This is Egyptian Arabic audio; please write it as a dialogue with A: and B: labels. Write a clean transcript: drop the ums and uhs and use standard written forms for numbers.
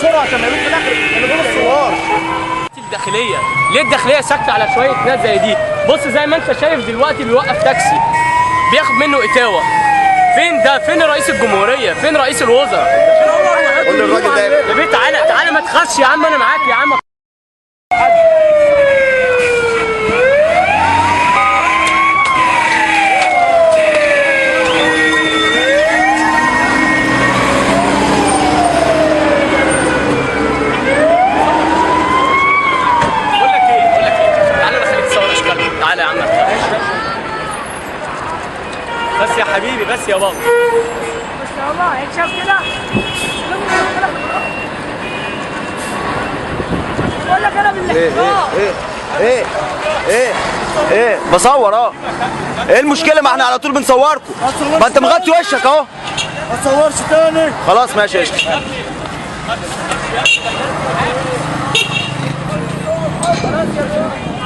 A: انشرها عشان ما يقولوش في الاخر ان دول الثوار.
B: الداخلية ليه الداخلية ساكته على شوية ناس زي دي؟ بص زي ما انت شايف دلوقتي بيوقف تاكسي بياخد منه اتاوه. فين ده؟ فين رئيس الجمهورية؟ فين رئيس الوزراء؟
A: قول للراجل ده
B: يا بيه تعالى تعالى، ما تخافش يا عم، انا معاك يا عم. بقول لك ايه، بقول لك ايه، تعالى انا خليك تصور اشكالهم. تعالى يا عم بس يا حبيبي، بس يا بابا.
C: ما شاء الله هيك شاف كده. بقول لك انا بالاحترام.
A: ايه ايه ايه ايه بصور. اه ايه المشكلة؟ ما احنا على طول بنصوركم. ما انت مغطي وشك اهو.
D: ما تصورش تاني.
A: خلاص ماشي قشطه.
C: خلاص يا